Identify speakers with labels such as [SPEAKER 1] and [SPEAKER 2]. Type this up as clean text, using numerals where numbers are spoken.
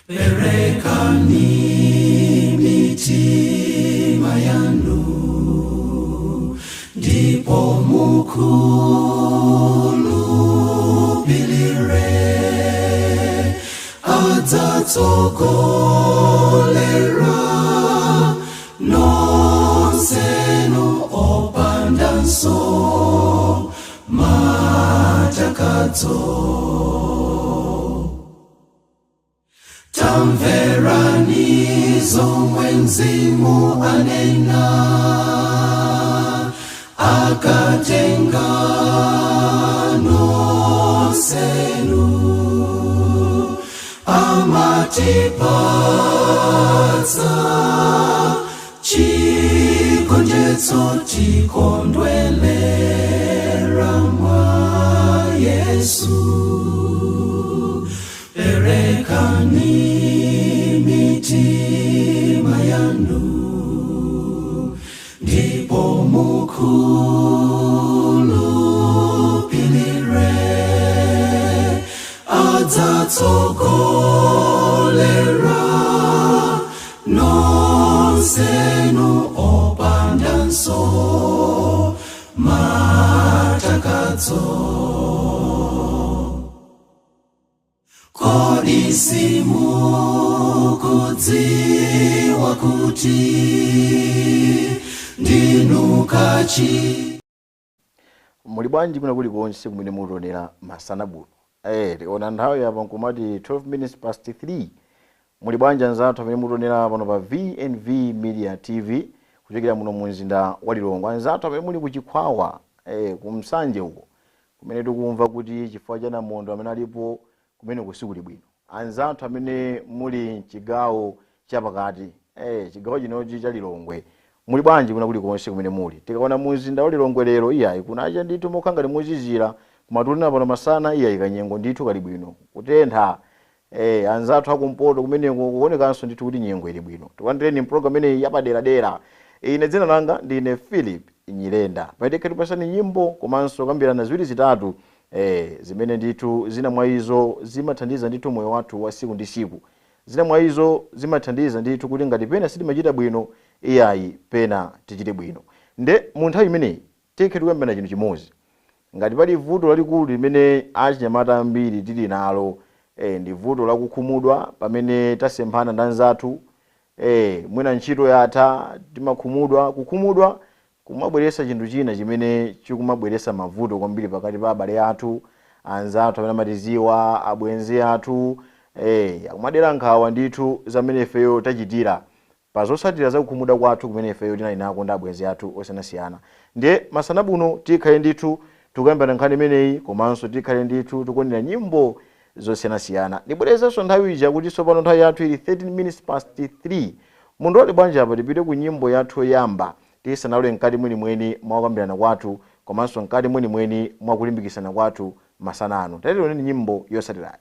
[SPEAKER 1] Perekani mitima yanu ndipo mukhulupirire adzatsogolera nonsenu opandanso matakadzo. Tamverani zomwe mzimu anena, akatenga nonsenu amatipatsa chigonjetso tikondwelera mwa Yesu. Perekani mitima yanu ndipo mukhulupirire adzatsogolera nonsenu opandanso matakadzo. Kodi simukudziwa kuti ndinu kachi.
[SPEAKER 2] Muli bwanji kuna kulikonse kumene mukutionera masana buno? Tikaona nthawi apa nkumati 12 minutes past 3. Muli bwanji anzathu amene mukutionera pano pa VNV Media TV kuchokera muno mu mzinda wa Lilongwe? Anzathu amene muli kuchikhwawa, kumsanje uko kumene tikumva kuti chifukwa cha namondo amene alipo kumene kusikuli bwino. Anzathu amene muli mchigawo chapakati, chigawo chinochi cha Lilongwe, muli bwanji kuna kulikonse kumene muli? Tikaona mu mzinda wa Lilongwe lero, iyayi, kunacha ndithu mokha ngati muzizira, koma tikunena pano masana, iyayi, kanyengo ndithu kali bwino, kutentha. Anzathu akumpoto kumeneko kuonekanso ndithu kuti nyengo ili bwino. Tikulandireni mpulogalamu imeneyi yapaderadera. Ine dzina langa ndine Philip Nyirenda. Paiteke tipasani nyimbo komanso kambirana ziwiri zitatu, zimene ndithu zina mwa izo zimathandiza ndithu moyo wathu wa siku ndi siku. Zina mwa izo zimathandiza ndithu kuti ngati pena sitimachita bwino, iyayi, pena tichite bwino. Nde mu nthawi imeneyi tikhe tikuyambana chinthu chimodzi. Ngati pali vuto lalikulu limene achinyamata ambiri tili nalo, ndi vuto lakukhumudwa pamene tasemphana ndi anzathu. Mwina ntchito yatha, timakhumudwa. Kukhumudwa kumabweretsa chinthu china chimene chikumabweretsa mavuto kwambiri pakati pa abale athu, anzathu amene amatiziwa, abwenzi athu, akumadera nkhawa ndithu zamene ifeyo tachitira pa zotsatira za kukhumudwa kwathu kumene ifeyo tinali nako ndi abwenzi athu osiyanasiyana. Ndiye masana buno tikhale ndithu tikuyambana nkhani imeneyi, komanso tikhale ndithu tikuonera nyimbo zosiyanasiyana. Ndibwerezanso nthawi ija kuti tsopano nthawi yathu ili 13 minutes past 3. Mundilole bwanji apa tipite ku nyimbo yathu yoyamba tisanalowe mkati mwenimweni mwa kukambirana kwathu komanso mkati mwenimweni mwa kulimbikitsana kwathu masana ano. Tationeni nyimbo yotsatirayi.